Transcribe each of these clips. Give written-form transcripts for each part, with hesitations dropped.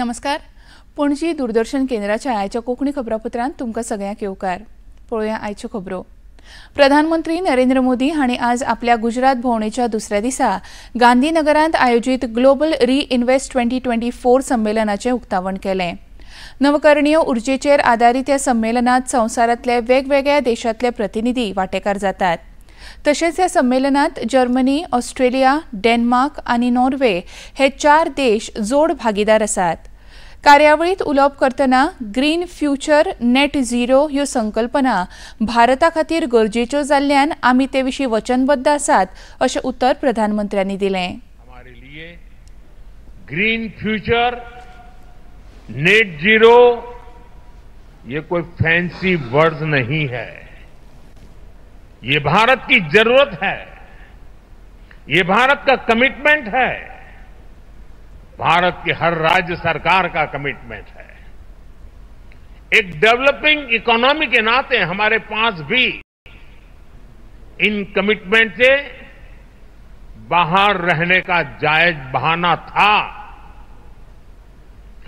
नमस्कार, पणजी दूरदर्शन केंद्राच्या आयच्या कोंकणी खबरापत्रांत तुमकां सगळ्यांक येवकार. पळोवया आयच्यो खबरो. प्रधानमंत्री नरेंद्र मोदी हांणी आज आपल्या गुजरात भोंवडेच्या दुसऱ्या दिसा गांधीनगरांत आयोजीत ग्लोबल रिइन्व्हेस्ट 2024 संमेलनाचें उक्तावण केलें. नवकरणीय उर्जेचेर आदारीत ह्या संमेलनांत संवसारांतले वेगवेगळ्या देशांतले प्रतिनिधी वांटेकार जातात. तशेंच ह्या संमेलनांत जर्मनी, ऑस्ट्रेलिया, डेन्मार्क आनी नॉर्वे हे 4 देश जोड भागीदार आसात. कार्यावळींत उलोवप करतना ग्रीन फ्युचर नेट झिरो ह्यो संकल्पना भारता खातीर गरजेच्यो जाल्ल्यान आमी ते विशीं वचनबद्ध आसात अशें उतर प्रधानमंत्र्यांनी दिलें. हमारे लिए ग्रीन फ्युचर नेट झिरो ये कोई फैंसी वर्ड नहीं है, ये भारत की जरूरत है, ये भारत का कमिटमेंट है, भारत की हर राज्य सरकार का कमिटमेंट है. एक डेवलपिंग इकोनॉमी के नाते हमारे पास भी इन कमिटमेंट से बाहर रहने का जायज बहाना था.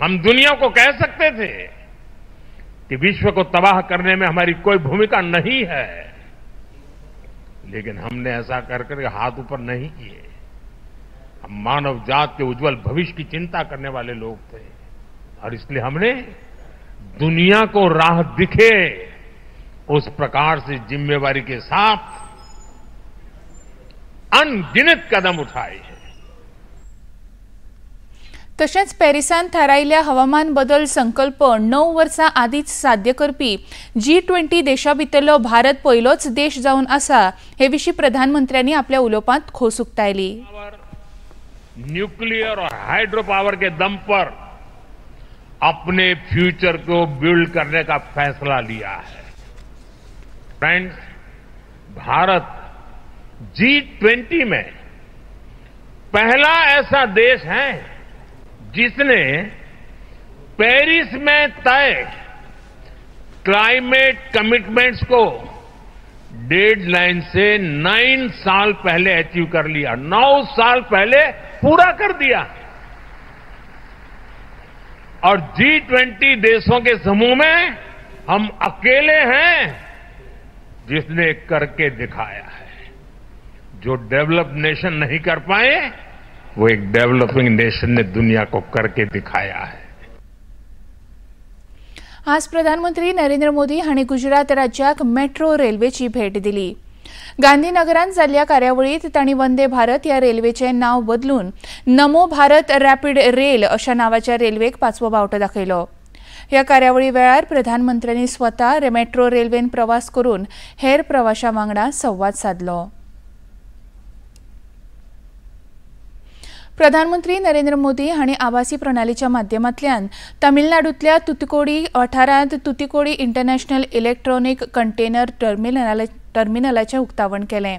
हम दुनिया को कह सकते थे कि विश्व को तबाह करने में हमारी कोई भूमिका नहीं है, लेकिन हमने ऐसा कर करके हाथ ऊपर नहीं किए. हम मानव जात के उज्जवल भविष्य की चिंता करने वाले लोग थे और इसलिए हमने दुनिया को राह दिखे उस प्रकार से जिम्मेवारी के साथ अनगिनत कदम उठाए हैं. तशेंच पॅरिसांत थारायिल्ल्या हवामान बदल संकल्प 9 वर्सां आदींच साध्य करपी G20 देशा भितरलो भारत पयलोच देश जावन आसा हे विशीं प्रधानमंत्र्यांनी आपल्या उलोवपांत खोस उक्तायली. न्यूक्लियर और हाइड्रो पावर के दम पर अपने फ्यूचर को बिल्ड करने का फैसला लिया है. फ्रेंड्स, भारत G20 में पहला ऐसा देश है जिसने पेरिस में तय क्लाइमेट कमिटमेंट्स को डेडलाइन से 9 साल पहले अचीव कर लिया, 9 साल पहले पूरा कर दिया. और G20 देशों के समूह में हम अकेले हैं जिसने करके दिखाया है. जो डेवलप नेशन नहीं कर पाए वो एक डेवलपिंग नेशन ने दुनिया को करके दिखाया है. आज प्रधानमंत्री नरेंद्र मोदी हांणी गुजरात राज्याक मेट्रो रेल्वेची भेट दिली. गांधीनगरांत जाल्ल्या कार्यावळींत तांणी वंदे भारत ह्या रेल्वेचें नांव बदलून नमो भारत रॅपिड रेल अशा नांवाच्या रेल्वेक 5वो बावटो दाखयलो. ह्या कार्यावळी वेळार प्रधानमंत्र्यांनी स्वता मेट्रो रेल्वेन प्रवास करून हेर प्रवाशां वांगडा संवाद सादलो. प्रधानमंत्री नरेंद्र मोदी हांणी आभासी प्रणालीच्या माध्यमांतल्यान तमिळनाडूंतल्या तुतुकुडी वाठारांत तुतुकुडी इंटरनॅशनल इलेक्ट्रॉनिक कंटेनर टर्मिनलाचें उक्तावण केलें.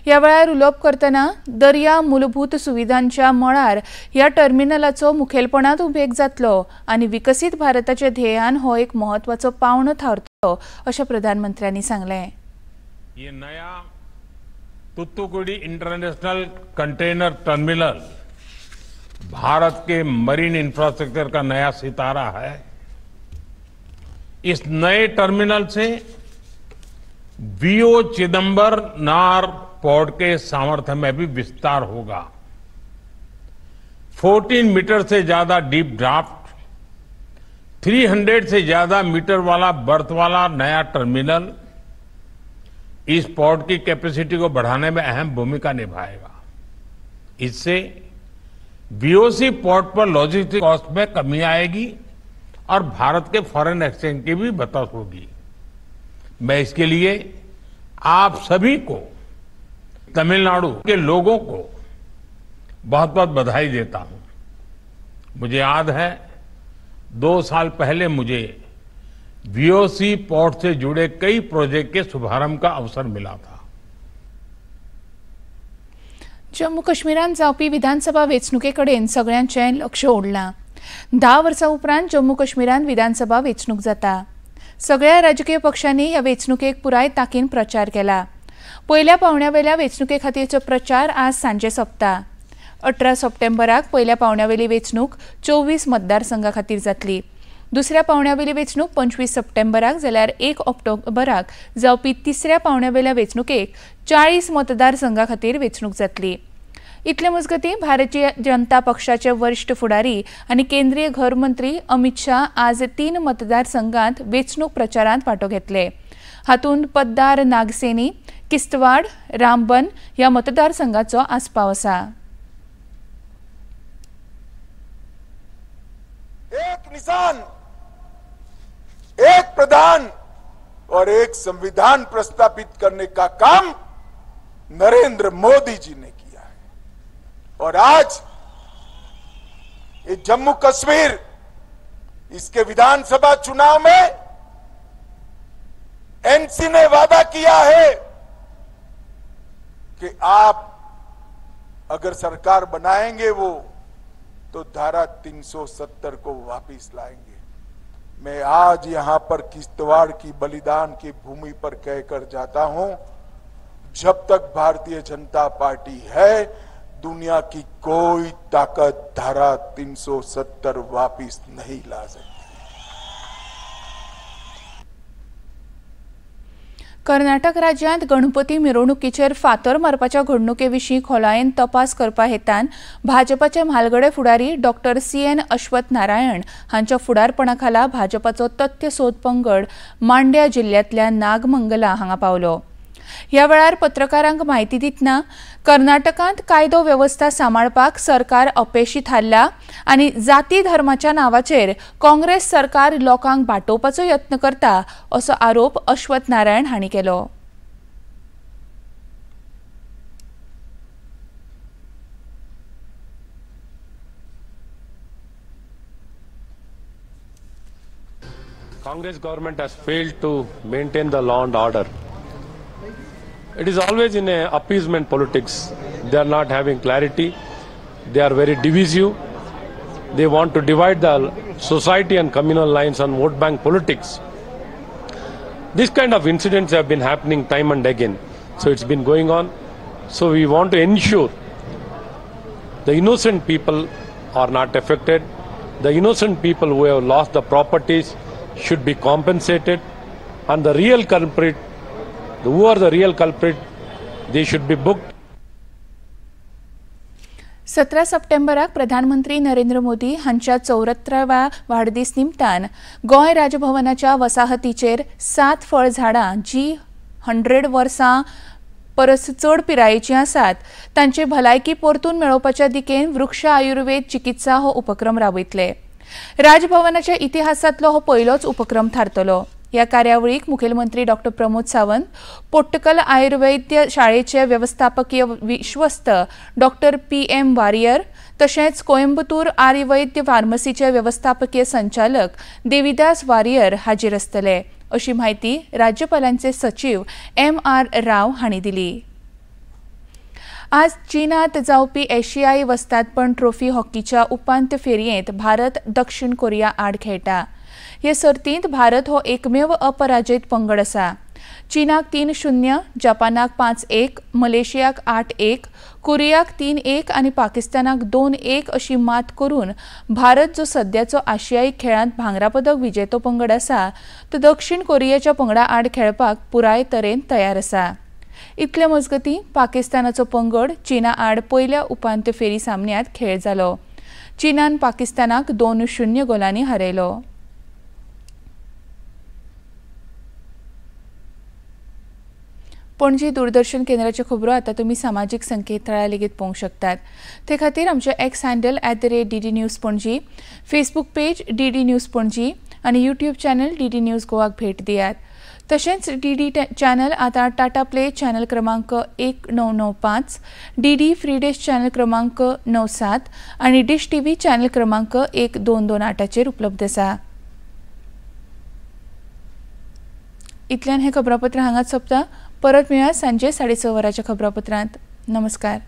ह्या वेळार उलोवप करतना दर्या मूलभूत सुविधांच्या मळार ह्या टर्मिनलाचो मुखेलपणान उपेग जातलो आनी विकसीत भारताच्या ध्येयान हो एक म्हत्वाचो पावंडो थारतलो अशें प्रधानमंत्र्यांनी सांगलें. ये नया Thoothukudi international container terminal Bharat के मरीन इंफ्रास्ट्रक्चर का नया सितारा है. इस नए टर्मिनल से वीओ चिदम्बरनार पोर्ट के सामर्थ्य में भी विस्तार होगा. 14 मीटर से ज्यादा डीप ड्राफ्ट, 300 से ज्यादा मीटर वाला बर्थ वाला नया टर्मिनल इस पोर्ट की कैपेसिटी को बढ़ाने में अहम भूमिका निभाएगा. इससे वीओसी पोर्ट पर लॉजिस्टिक कॉस्ट में कमी आएगी और भारत के फॉरेन एक्सचेंज की भी बचत होगी. मैं इसके लिए आप सभी को, तमिलनाडु के लोगों को बहुत बहुत बधाई देता हूं. मुझे याद है 2 साल पहले मुझे वीओसी पोर्ट से जुड़े कई प्रोजेक्ट के शुभारंभ का अवसर मिला था. जम्मू काश्मीरांत जावपी विधानसभा वेंचणुके कडेन सगळ्यांचें लक्ष ओडलां. 10 वर्सां उपरांत जम्मू काश्मीरांत विधानसभा वेंचणूक जाता. सगळ्या राजकीय पक्षांनी ह्या वेंचणुकेक पुराय ताकीन प्रचार केला. पयल्या पावंड्यावेल्या वेंचणुके खातीरचो प्रचार आज सांजे सोंपता. 18 सप्टेंबराक पयल्या पावंड्यावेली वेंचणूक 24 मतदारसंघा खातीर जातली. दुसऱ्या पावंड्यावेली वेंचणूक 25 सप्टेंबराक जाल्यार 1 ऑक्टोबराक जावपी तिसऱ्या पावंड्यावेल्या वेंचणुकेक 40 मतदारसंघा खातीर वेंचणूक जातली. इतले मजगतीं भारतीय जनता पक्षाचे वरिष्ठ फुडारी आनी केंद्रीय घर मंत्री अमित शाह आज 3 मतदारसंघात वेंचणूक प्रचारांत वांटो घेतले. हातूंत पद्दार नागसेनी, किस्तवाड, रामबन ह्या मतदारसंघाचो आस्पाव आसा. एक निशान, एक प्रधान और एक संविधान प्रस्तापित करने का काम नरेंद्र मोदी जी ने किया है. और आज ये जम्मू कश्मीर इसके विधानसभा चुनाव में एनसी ने वादा किया है कि आप अगर सरकार बनाएंगे वो तो धारा 370 को वापिस लाएंगे. मैं आज यहां पर किश्तवाड़ की बलिदान की भूमि पर कहकर जाता हूं, जब तक भारतीय जनता पार्टी है दुनिया की कोई ताकत धारा 370 वापिस नहीं ला सकती. कर्नाटक राज्यांत गणपती मिरवणुकीचेर फातर मारपाच्या घडणुके विशीं खोलायेन तपास करपा हेतान भाजपाचे म्हालगडे फुडारी डॉक्टर CN Ashwath Narayan हांच्या फुडारपणा खाला भाजपाचो तथ्य सोद पंगड मांड्या जिल्ल्यांतल्या नागमंगला हांगा पावलो. ह्या वेळार पत्रकारांक म्हायती दितना कर्नाटकांत कायदो वेवस्था सांबाळपाक सरकार अपेशी थारला आनी जाती धर्माच्या नावाचेर काँग्रेस सरकार लोकांक बाटोवपाचो यत्न करता असो आरोप अश्वथ नारायण हांणी केलो. Congress government has failed to maintain the law and order. It is always in a appeasement politics. They are not having clarity. They are very divisive. They want to divide the society and communal lines on vote bank politics. This kind of incidents have been happening time and again. So it's been going on. So we want to ensure the innocent people are not affected. The innocent people who have lost the properties should be compensated, and the real culprit, who are the real culprit, they should be booked. 17 सप्टेंबराक प्रधानमंत्री नरेंद्र मोदी हांच्या 74व्या वाडदीस निमतान गोंय राजभवनाच्या वसाहतीचेर 7 फळ झाडां जी 100 वर्सां परस चड पिरायेचीं आसात तांची भलायकी परतून मेळोवपाच्या दिकेन वृक्ष आयुर्वेद चिकित्सा हो उपक्रम राबयतले. राजभवनाच्या इतिहासांतलो हो पयलोच उपक्रम थारतलो. ह्या कार्यावळीक मुखेलमंत्री डॉक्टर प्रमोद सावंत, पोट्टकल आयुर्वेद शाळेचे वेवस्थापकीय विश्वस्त डॉक्टर PM warrior तशेंच कोयंबतूर आयुर्वेद फार्मसीचे वेवस्थापकीय संचालक देविदास वारियर हाजीर आसतले अशी म्हायती राज्यपालांचे सचीव MR राव हांणी दिली. आज चीनात जावपी एशियाई वस्तादपण ट्रॉफी हॉकीच्या उपांत्य फेरयेंत भारत दक्षिण कोरिया आड खेळटा. हे सर्तींत भारत हो एकमेव अपराजित पंगड आसा. चीनाक 3-0, जपानाक 5-1, मलेशियाक 8-1, कोरियाक 3-1 आनी पाकिस्तानाक 2-1 अशी मात करून भारत जो सद्याचो आशियाई खेळांत भांगरा पदक विजेतो पंगड आसा तो दक्षिण कोरियाच्या पंगडा आड खेळपाक पुराय तरेन तयार आसा. इतले मजगतीं पाकिस्तानाचो पंगड चीना आड पयल्या उपांत्य फेरी सामन्यांत खेळ जालो. चीनान पाकिस्तानाक 2-0 गोलांनी हरयलो. पणजी दूरदर्शन केंद्राच्यो खबरो आतां तुमी सामाजीक संकेतथळार लेगीत पळोवंक शकतात. ते खातीर आमचें X handle @DD News Panaji, Facebook page DD News Panaji आनी यूट्यूब चॅनल DD news गोवाक भेट दियात. तशेंच DD channel आतां टाटा प्ले चॅनल क्रमांक 1995, DD free dish channel क्रमांक 97 आनी डिश TV channel क्रमांक 1228चेर उपलब्ध आसा. इतल्यान हें खबरापत्र हांगाच सोंपता. परत मेळया सांजे 6:30 वरांच्या खबरापत्रांत. नमस्कार.